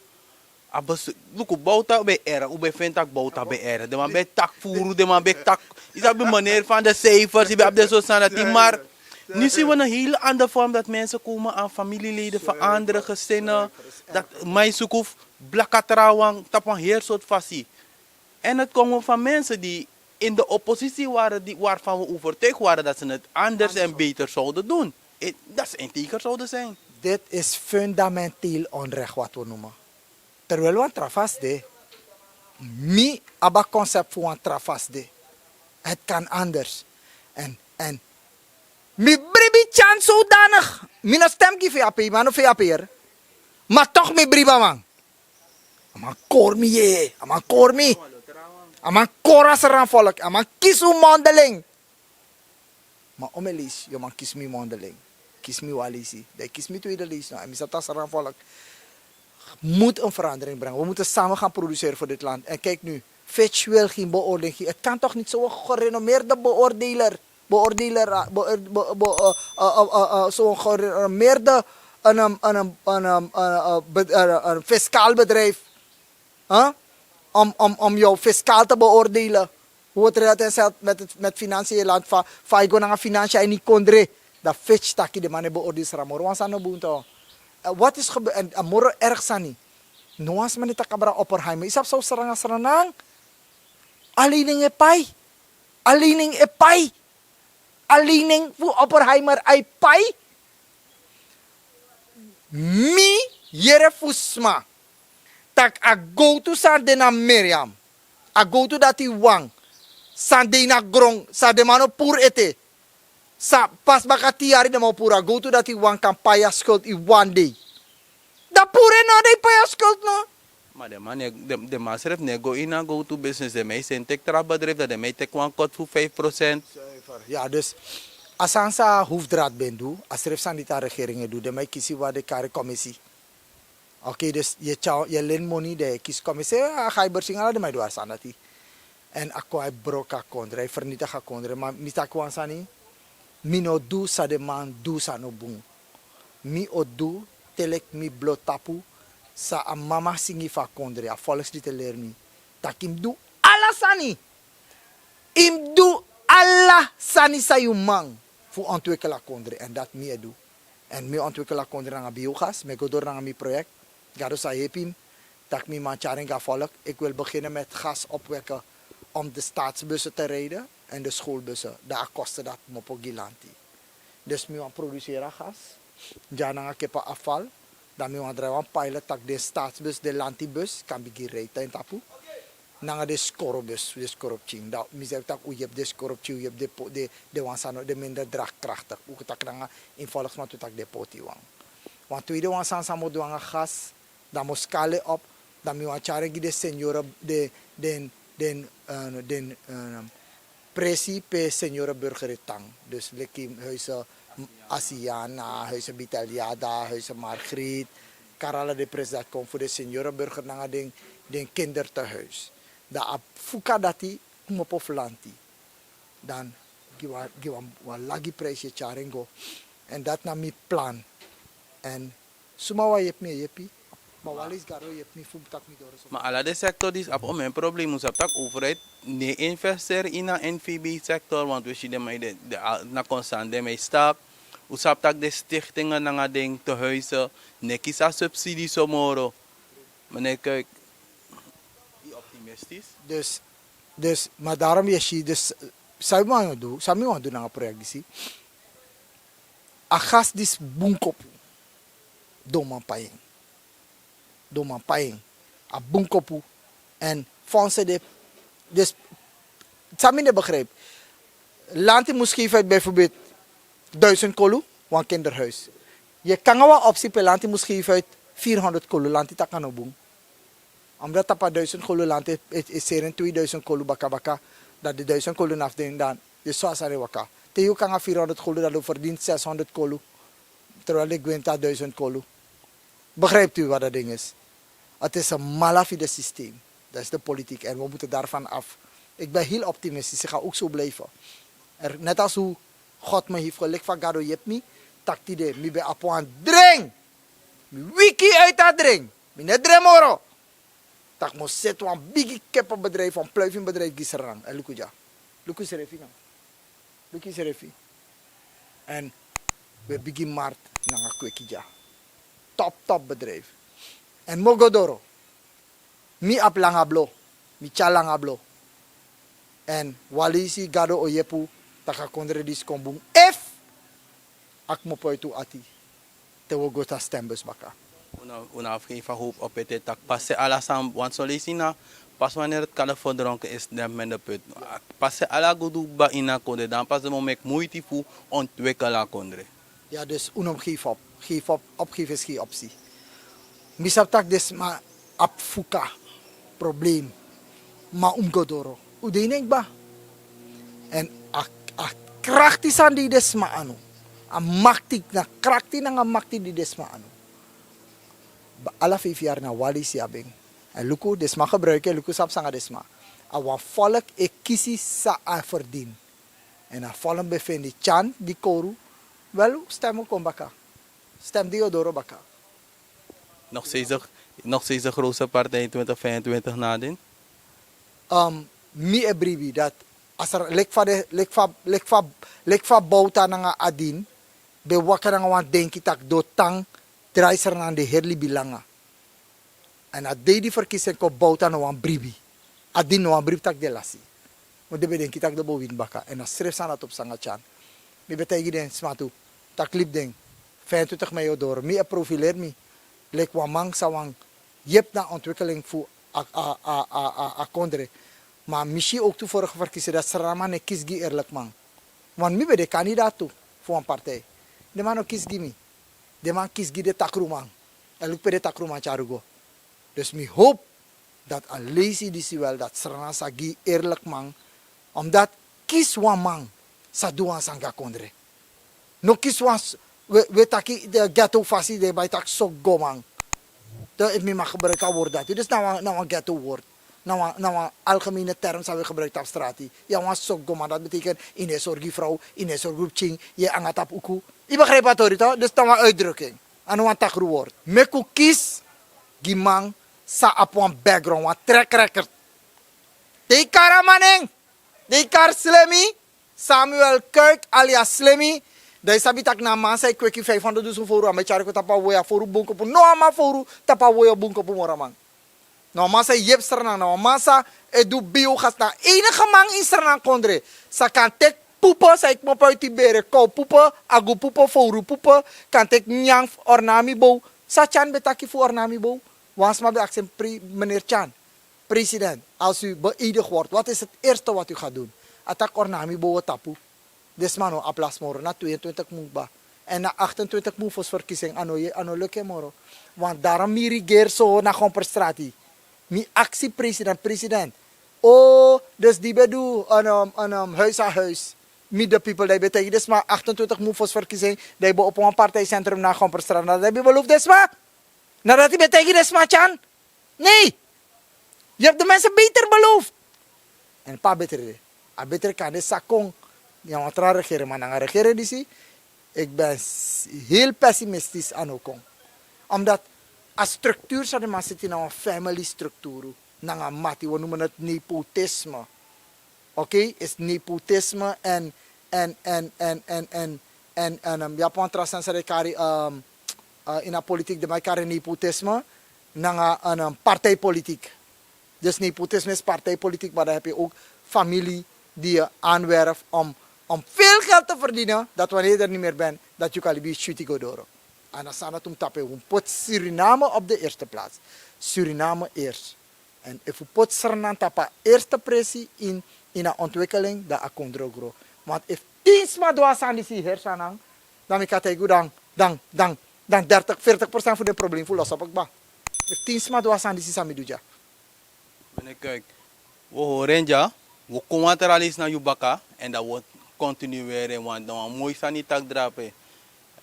a bes-, luku, Bouta ben erg, u ben vindt dat Bouta ben erg. De man ben tak voeren, de man ben tak, is dat meneer van de cijfers, die ben op de sociale, maar nu zien we een hele andere vorm dat mensen komen aan familieleden van andere gezinnen, dat mij zoek of blakatrawang, tap een heel soort fasie. En het komen van mensen die in de oppositie waren, die, waarvan we overtuigd waren dat ze het anders en beter zouden doen. Eh, dat ze integer zouden zijn. Dit is fundamenteel onrecht wat we noemen. Terwijl wan tra fasi de. Mi abi a concept fu wan tra fasi de. Het kan anders. En, en mi bribi Tjan zodanig. Mi no stem gi V H P, ma no V H P'er. Maar toch mi bribi a man. A man kori mi, ye. A man kori mi. A man kori a Sranan volk. A man kisi un mondeling. Maar om een lees, yu man kisi mi mondeling. Kisi mi wan leisi. Dan yu kisi mi tweede leisi no. En mi sa taki Sranan volk moet een verandering brengen. We moeten samen gaan produceren voor dit land. En kijk nu, Fitch wil geen beoordeling. Het kan toch niet zo'n gerenommeerde beoordeler, beoordeler, eh, be-, be-, be-, eh, eh, eh, eh, eh, zo'n gerenommeerde, een, een, een, een, een, een, eh, be-, eh, een fiscaal bedrijf, hè? Om, om, om jou fiscaal te beoordelen. Hoe het redt en zet met, het, met financiën in je land. Fa, fa yu go nanga financiën in yu kondre. Dan Fitch taki den man e beoordeel Sranan moro wan sani no bun toch. En wat is gebe-, en, en moro erg sani. No wan sma no e taki abra Oppenheimer. Yu sabi san un sranga sranang? Alening e pai. Alening e pai. Alening fu Oppenheimer a e pai. Mi yere fu sma tak' a gowtu san de na Miriam, a gowtu dati wan san de ini a gron, san den man no puru ete, san pasi baka tin yari den man o puru, a gowtu dati wan kan pai a skuld ini wan dei. Dan puru en no, dan yu pai a skuld no. Ma den man no e, den, den man srefi no e go ini a gowtu business, den man e seni teki tra bedrijf, dan den man e teki wan kort fu vijf procent. Zuiver. Ya, dus a sani san Hoefdraad ben du, a srefi sani disi a regering e du, den man e kisi wan den kari komisi. Oké, dus yu e tyari, yu e leni moni, dan yu e kisi komisi, a Gaibersinga, ala den man e du a sani dati. Èn a kon a e broko a kondre, a e fernitigi a kondre. Ma mi taki wan sani, mi no du san den man du san no bun. Mi o du te leki mi blo tapu, san a mama singi fu a kondre, a volkslied e leri mi. Tak' yu mus du ala sani. Yu mus du ala sani san yu man fu ontwikkel a kondre. Èn dati mi e du. Èn mi ontwikkel a kondre nanga biogas, mi e go doro nanga mi project. Gado sa yepi mi, tak' mi man tyari en go na volk. Ik wil beginnen met gas opwekken om de staatsbussen te rijden en de schoolbussen. Dan a kosten dati kmopo gi lanti. Dus mi wani produceren a gas, dya nanga kepi a afval. Dan mi wani drai wan pilot tak' den staatsbus, den lantibus kan bigin rij ten tapu. Nanga den skoro bus, den skoro pikin. Dan mi srefi tak' un yepi den skoro pikin, un yepi den po-, den, den wan san no, den minder draagkrachtig. Un taki nanga in volksmond un taki den poti wan. Wan tweede wan san san mi o du nanga gas, dan mi o skali en op, dan mi wani tyari en gi den seniore, den, den, den, eh, den, eh, presi pe seniore burger e tan. Dus leki huizen Asiana, huizen Bitaliada, huizen Margriet, kari ala den presi dati kon fu den seniore burger nanga den, den kindertehuis. Dan a fuka dati kmopo fu lanti. Dan gi wan, gi wan, wan lagi prijs yu e tyari en go. Èn dati na mi plan. Èn suma wani yepi mi e yepi. Ma wan leisi Gado yepi mi fu tak' mi doro so. Ma ala den sektor disi abi omeni problema, un sabi tak' overheid no e investeri ini a N V B sektor, want un e si den man e de, de, a, na konstant den man e staki. Un sabi tak' den stichtingen nanga den tehuizen no e kisi a subsidi so moro. Meneer Kuik, yu optimistisch? Dus, dus, ma daarom yu e si, dus, san mi wani du, san mi wani du nanga project disi. A gas disi bun kopu. Don man pai en. Don man pai en. A bun kopu. Èn fondsen de, dus, san mi no e begrijp. Lanti mus geven uit bijvoorbeeld duizend kolu, wan kinderhuis. Yu e kon nanga wan opsi pe lanti mus geven uit vierhonderd kolu, lanti taki a no bun. Omdat tapu a duizend kolu lanti e, e, e seri en tweeduizend kolu baka baka, dan den duizend kolu na fu den, dan yu e si a sani e waka. Te yu kon nanga vierhonderd kolu, dan yu o ferdien zeshonderd kolu. Terwijl den gwenti a duizend kolu. Begrijpt u wat dat ding is? Het is een malafide systeem. Dat is de politiek en we moeten daarvan af. Ik ben heel optimistisch, ik ga ook zo blijven. Er, net als hoe God me heeft gelicht van Gado yepi mi, tak' tide, mi ben abi wan dring. Mi wiki uit a dring. Mi no e dring moro. Tak' mi o seti wan bigi kepebedrijf, wan pluifingbedrijf gi Sranan. Èn luku dya. Luku srefi no. Luku srefi. Èn we bigin markt nanga kweki dya. Top, top bedrijf. Èn mi o go doro. Mi abi langa blo. Mi tyari langa blo. Èn wan leisi Gado o yepi un tak' a kondre disi kon bun. Efu a kmopo uit un ati. Te wi o go na stembus baka. Un no, un no abi geen hoop op ete tak' pasi ala san, want son leisi na, pas wanneer het kalf verdronken is, neemt men de put. Pasi ala gudu kba ini a kondre, dan pas den man o meki muiti fu ontwikkel a kondre. Ya, dus un no mus geef op. Geef op, opgeven is geen optie. Mi sabi tak' den sma abi fuka, probleem. Ma un mus go doro. Un de ini en kba. Èn a, a krakti san de ini den sma anu. A makti, na krakti nanga makti de ini den sma anu. Ala feifi yari na wan leisi abi en. Èn luku, den sma gebruik en, luku san psa nanga den sma. A wan volk e kisi san a ferdien. Èn a volk ben feni tyan gi kowru. Wel, stem o kon baka. Stem di o doro baka. Nog steeds de, nog steeds de grootste partij in twintig vijfentwintig na a din? Ehm, mi e bribi dati a sra, leki fa den, leki fa, leki fa, leki fa Bouta nanga a din ben waka nanga wan denki tak' den o tan drai Sranan den heri libi langa. Èn a dei di ferkisi en kon bowtu a no wan bribi. A dini no wan bribi tak' den lasi. Ma den ben denki tak' den bo wini baka èn a srefi sani dati o psa nanga tyan. Mi ben taigi den sma tu tak' libi den. Fentu tak' mi e yu o doro mi e profileri mi leki wan man san wani yepi na a ontwikeling fu a a a a a kondre. Ma mi si owktu forige ferkisi dati sranaman no e kisi gi erliki man. Wan mi ben de kandidatu fu wan partij. Den man no kisi gi mi. Den man kisi gi den takruman. Èn luku pe den takruman tyari un go. Dus mi howpu dati a leisi disi wel dati srana sa gi yu erliki man. Omdati kisi wan man sa du wan sani gi a kondre. No kisi wan wi e taki ghetto fasi den bai taki soki go man. Dan efu mi mag gebruiki a word dati dus na wan ghetto word. Na wan algemene term san wi e gebruiki tapu strati. Yu na wan soki go man dati beteken yu no e sorgu yu frow, yu no e sorgu yu pikin, yu e nanga tapu uku. Yu begrijpi a tori to dus na wan uitdruking. A no wan takru word meki un kisi gi man san abi wan background wan track record. Den yu kari a man nen, den yu kari slemi, samuel kirk alias slemi. Dan yu sabi taki na a man san e kweki fifhonderd dusun fowru a man e tyari kon tapu a woi a fowru bunkopu no a man fowru tapu a woi o bunkopu moro a man. Na wan man san e yepi sranan na wan man san e du biu gasi na a enige man ini sranan kondre san kan teki pupu san e kmopo uiti bere kow pupu, agu pupu fowru pupu, kan teki nyanyan fu ornami bow. San tyan ben taki fu ornami bow? Wan sma ben aksi en pri meneri tyan, president, als u beedigd word wat is het eerste wat u ga dun? A taki ornami bow o tapu. Den sma no abi lasi moro na tweeentwintig mun kba. Èn na achtentwintig mun fosi ferkisi en a no luku en moro. Want darom mi rigeri so na gomperstrati. Mi aksi president president, o dus di ben du huis a huis, mi de pipel dan yu ben taigi den sma achtentwintig mun fosi ferkisi en. Dan yu ben opo wan partijcentrum na gomperstrati na dati yu ben belofu den sma. Na dati yu ben taigi den sma tyan. Nei. Yu hebi de mense beter belofu. Èn pe a betre de? A betre kan de san kon. Yu na wan tra regering ma nanga regering disi, eki ben heli pesimistis a no kon. Omdati a strukturu san den man seti na wan family strukturu nanga mati wi o numen neti nepotisme. Okei isi nepotisme èn èn èn èn èn èn èn èn yu abi wan tra sani san den kari ini a politik den man e kari nepotisme nanga partijpolitik. Dus nepotisme isi partijpolitik ma dan hebi yu owk famili di yu anwerf om om vel geld te ferdinen dati waneri den nimeri ben dati yu kan libi yu switi go doro. An a sani dati un mus tapu en un mus poti suriname op de eerste plaats. Suriname eerst. Èn efu un poti sranan tapu a eerste presi ini ini a ontwikeling dan a kondre o gro. Want efu tin sma du a sani disi yu heri sani nanga dan mi kan taigi un dan dan dan dan dertig fertig prosent fu den problem fu losi opo kba. Efu tin sma du a sani disi san mi du dya. Mene kik, wi o hori en dya. Wi o kon wan tra leisi na yu baka èn dan wi o kontinueri en want na wan moi sani yu taki drape.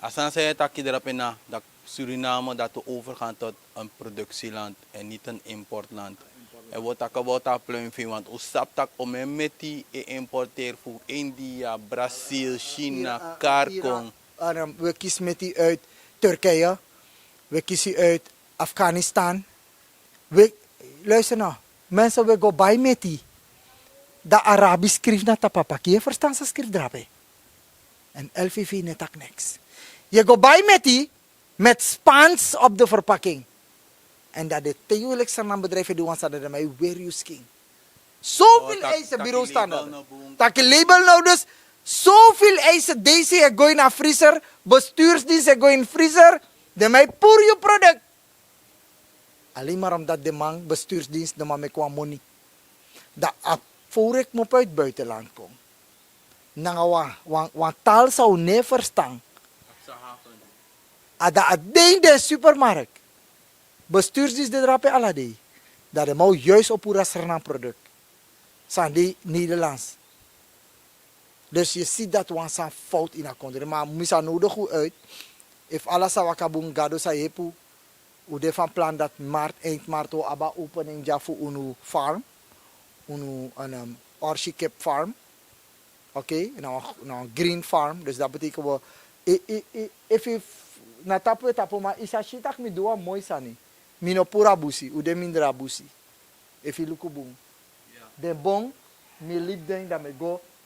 A sani san yu e taki drape na dati suriname dati o overgan tot en produksiland èn niti en importland. Èn wi o taki about a pluimvee want un sabi tak' omen meti e importeri fu india brasil china karkon. Wi e kisi meti uit turkije. Wi e kisi uit afghanistan. Wi e luister no, mense wi e go bai meti. Dan arabi skrifi na tapu a paki yu e ferstan san skrifi drape. Èn lvv no e taki niks. Yu e go bai meti met spans op de verpaking. Èn dan de te yu leki sernanbedrijfi e du wan sani dan den man e weri yu skin. Sofil eisen biro standard taki label no dus. Sofil eisen desi e go ini a friser, bestursdinsi e go ini friser. Den man e puru yu produk. Alimar omdati den man bestursdinsi den man meki wan moni. Dan a fowru e kmopo uiti buitenland kon nanga wan wan tal san un no e ferstan. A dan a de ini den supermarkt. Bestursdinsi de drape ala dei. Dan den man o yuis o puru a srnan produk. San de nederlands. Dus yu si dati wan sani fowtu ini a kondre ma mi sa nodigi un uit. Efu ala sa waka bun gado sa yepi un. Un de fan plan dati mart eind mart un o abi a opening dya fu unu farm. Unu orsi kip farm. Okei na wan green farm dus dati beteken wi efu yu na tapu yu e tapu ma yu sa si tak' mi du wan moi sani. Mi no puru a busi un de mindri a busi. Efu yu luku bun den bon mi e libi den dan mi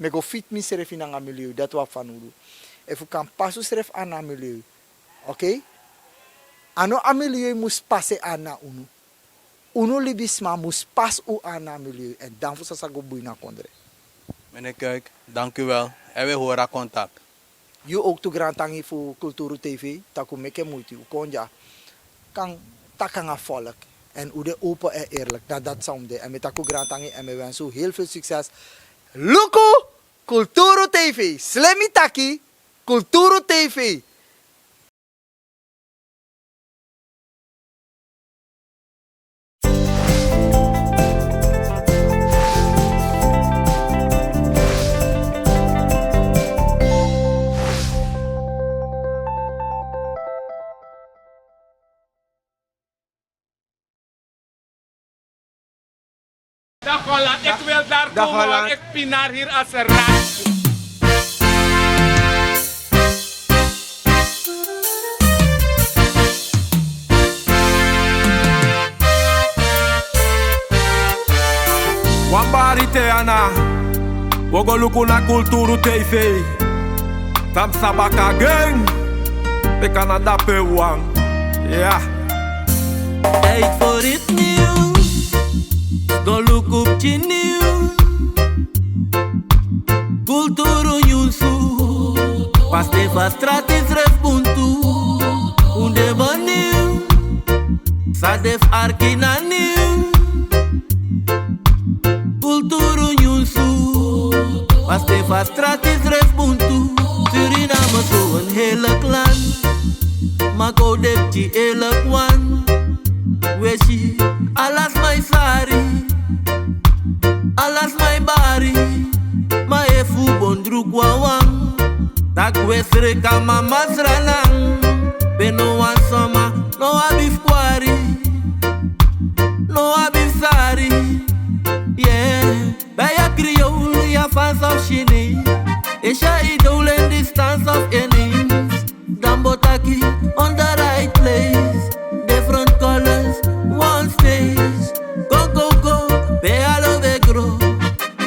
e go fiti misrefi nanga milieu dati wi abi fanowdu. Efu un kan pasi unsrefi ani na a milieu. Okei. A no a milieu mus pasi en ani na unu. Unu libisma mus pasi un ana na milieu èn dan fu san sa go bui na kondre. Meneer Kuik, dank u wel. En we horen contact. Yu ook tu grantangi fu Kulturu T V, taku meke muiti u kon dya kan taki nanga volk. En u de open en eerlijk, na dati san u mus de. En mi e taki u grantangi en mi e wensi u heel veel succes. Luku Kulturu T V, slemi taki Kulturu T V. Dag Holland, ik wil daar komen, want ik pinar hier als een rat. Wan bari te ana, wi o go luku na Kulturu T V. Tamsa baka gen, pe Canada pe wan. Ya. Tijd voor iets nieuws. Go luku pikin nieuws. Kulturu nyunsu. Paste fu a strati srefi buntu. Un de bun nieuw. San de fu arki na nieuw. Kulturu nyunsu. Paste fu a strati srefi buntu. Suriname so een heerlijk land. Ma go de pikin eerlijk wan. We si ala sma e sari, ala sma e bari. Ma efu un bon druku wawan, taki we sreka mama Sranan. Pe no wan soma no abi fu kwari, no abi fu sari. Yeah. Bij a Creool, Javaans of Chinees, Asia, Idolen, distance of Indies. Dan bo taki on the right place. Different colors, one stage. Go, go, go, pe alo we grow.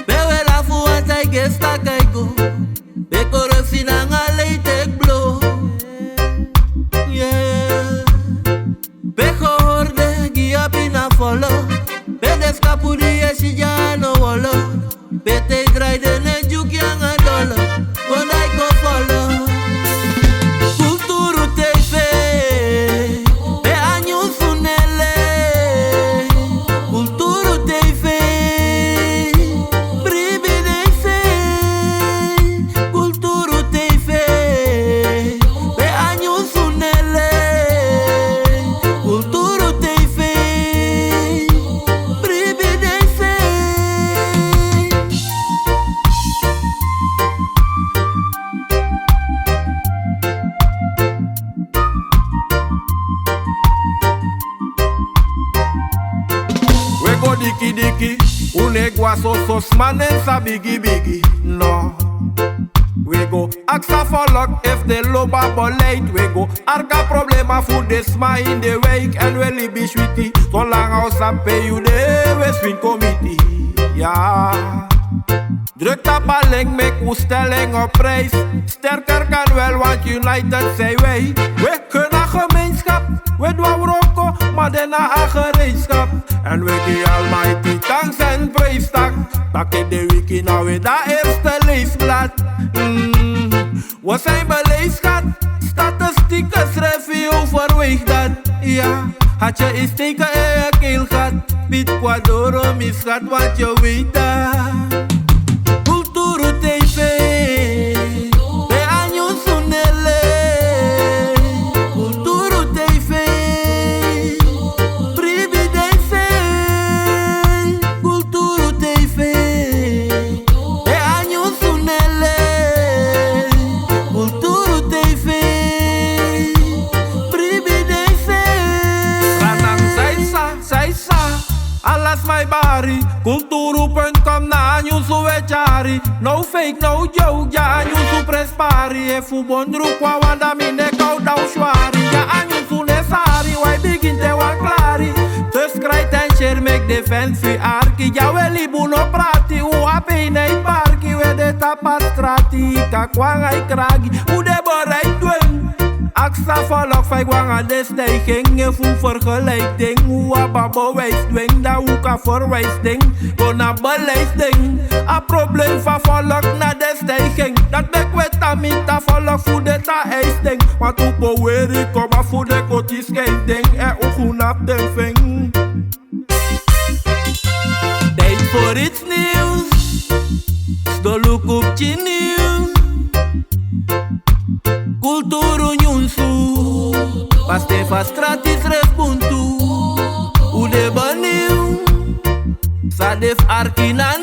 Pe we lafu want I guess taki I go. Pe corruptie nanga lei teki blow. Yeah. Pe gehoor de gi a pina folo. Pe de skapu di e si dya no wolo. Pe te drai de ne dyuki anga dolo. Kon dai kon folo. Kulturu T V. Pe a nyunsu nele. Kulturu T V. Bribi den se. Kulturu T V. Pe a nyunsu nele. Kulturu T V. Bribi den se. We go diki diki, un no e go a soso sma nen sa bigi bigi, no. We go aksi a folku efu den lobi a beleid, we go arki a problema fu den sma ini den wijk èn we libi switi. Solanga un sabi pe yu de, we swinkomiti. Ya. Druk tapu a link, meki un stel en op prijs. Sterker kan wel, want united zijn wij. We kunnen gemeenschap, we doen wroko, maar daarna aan gereedschap. En we die Almighty thanks en prijs tak. Taki de wiki na we da eerste leesblad. Mm. We zijn beleefd, schat. Statistieken schrijven je overweeg dat. Ja, had je eens tegen en je keel gehad. Piet Kwadoro, mis schat, wat je weet dat. Kulturu T V. Pe a nyunsu nele. Kulturu T V. Bribi den se. Kulturu T V. Pe a nyunsu nele. Kulturu T V. Bribi den se. Sranan, sai sa, sai sa. Ala sma e bari. Kulturu punt com na a nyunsu we tyari. No fake, no joke, dya a nyunsu prespari. Efu un bon druku wawan, dan mi no e kon dai swari. Dya a nyunsu no e sari, wi e bigin te wan klari. Dus krijt en share, meki den fans fu yu arki. Dya we libi, un no prati, un abi en na yu parki. We de tapu a strati, kakwan ai kragi. Un de borai dwen. Aksa folok fa yu go nanga den stijging, efu un vergelijk ding, un abi a bewijs ding, dan un kan verwijs ding go na beleid ding. A probleem fa folok na den stijging, dat meki we tamita folok fu den ta eis ding. Want un poweri koma fu den koti skijn ding, en un gun abi den ving. Tijd voor iets nieuws. Sdoluku pikin nieuws. Kulturu nyunsu. Paste fa strati srefi buntu. Un de benieuwd. San de fu arki na